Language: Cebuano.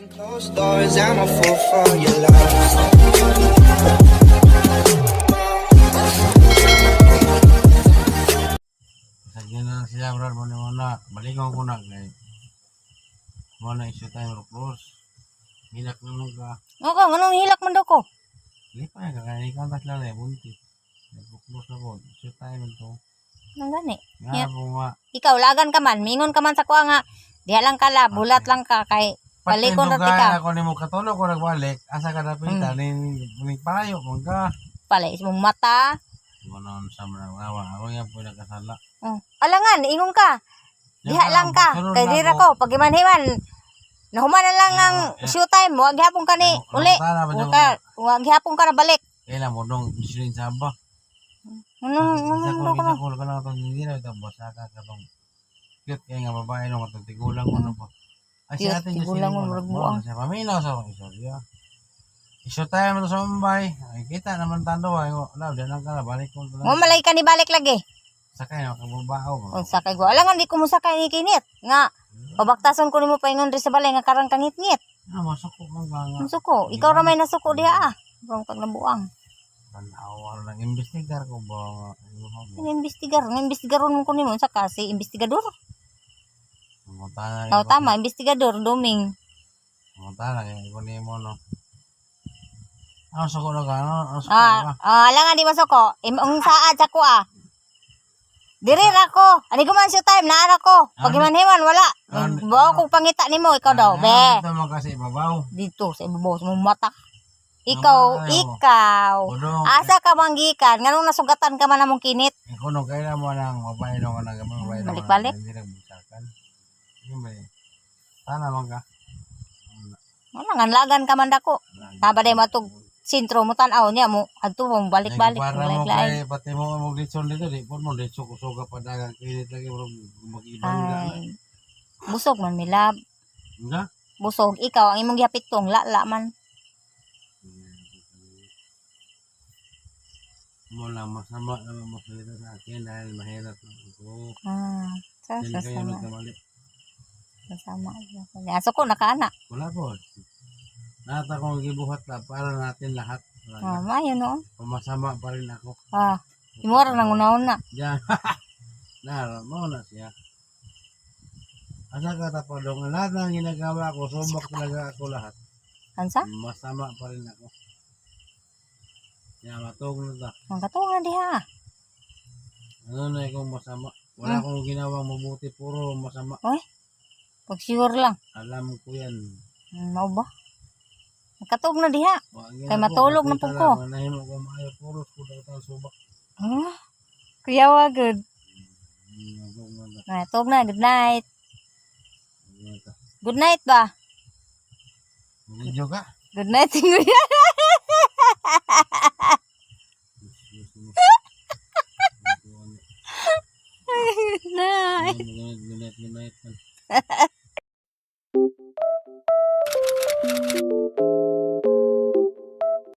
Behind closed doors, I'm a fool for your love. Sagyan na lang sila, brad, mo na na. Balikan ko na kay mo na issue tayo close. Hilak na nung ka. Oo, nganong hilak man daw ko? Hindi pa ka kaya ikaw tas lang eh bunti. Nag-close na ko. Issue tayo to. Nang gani. Nga po nga. Ikaw lagan ka man, mingon ka man sa kuha nga diha lang ka la, bulat lang ka kay balikon ra ti ka. Ako nimo katulog ko nagbalik. Asa ka napita ni ni payo kung ka. Pala is mong mata. Mo na sa mga awa. Ako nga po nagkasala. Oh. Alangan, ingon ka. Diha lang ka. Kay dira ko pag imanhiman nahuman na lang ang showtime, wa gihapon ka ni uli. Wa ka, wa gihapon ka na balik. Kailan mo dong Michelin saba. Anong Isa anong ko daw ka isa ko ka lang itong hindi na ito basta ka katong cute kay nga babae no katong tigulang mo no pa. Ay si Cute, ate tigulang Jocelyn mo, mo murag mo buang. na siya paminaw sa akong istorya. Isyo tayo mo sa Mumbai. Ay kita naman tando ay wala di lang ka na balik ko Mo malay ka ni balik lagi. Sakay na kababao ba. Unsa kay go. Alangan di ko mosakay ni kinit nga pabaktason ko nimo paingon diri sa balay nga karang kangitngit. Ah, masuko man ka nga. Ang suko, ikaw ra may nasuko diha ah. Bro kag nabuang. Tanawa lang investigar ko ba nga. Ano ba? Investigar, investigaron mo ko nimo unsa ka si investigador? Mutana Oh, tama, investigador duming. Mutana kay ko nimo no. Ano suko na ka? Ano, ano suko Ah, ka? ah, alangan di masuko. Ang saad sa ko ah. Diri ra ko. Ani ko man siya time naara ko. Pag himan-himan wala. Bawa kong pangita nimo ikaw daw, Ah, be. Dito mo kasi ibabaw. Dito sa ibabaw sa mong mata. Ikaw, Mama, ayaw. ikaw. Udong. Asa ka man gikan? Nganong nasugatan ka man among kinit? Ikaw no, kailan mo nang babae no ka nang babae no. Balik-balik? Hindi nagbusakan. Hindi ba eh. Sana man ka. Wala nga lagan ka man dako. Taba day matug sentro mo tan-aw niya mo adto mo balik-balik Para mo balik-balik. kay pati mo mo litson dito di po mo litson kusuga pa dagang kinit lagi mo magibangga. Ay. Busog man milab. Nga? Busog ikaw ang imong gihapit tong lala man. Mo lang masama naman masalita sa akin dahil mahirap na ako. Ah, sa Yan sa kayo sama. nagkamali. Sama. Aso ko nakaana. Wala po. Lahat akong gibuhat na para natin lahat. Wala na. Ah, maayo no. Pumasama pa rin ako. Ah, imora nang unahon na. Diyan. Na, mo na siya. Asa ka tapadong, lahat ng ginagawa ko, subok talaga ako lahat. Ansa? Masama pa rin ako. Kaya matug na ta. Ang katungan diha. Ano na akong masama? Wala akong ginawang mabuti, puro masama. Oy. Pag sure lang. Alam ko yan. Mao ba? Nakatug na diha. Wa Kay matulog na nakita pud ko. lang, Nahimo ko maayo, puro ko daw tang subak. Ah, kuya wa good. Matug na ta. Ah, tug na. Good night. Matug na ta. Good night ba? Video ka? Good night, kuya. Good night. Good night, good night, good night.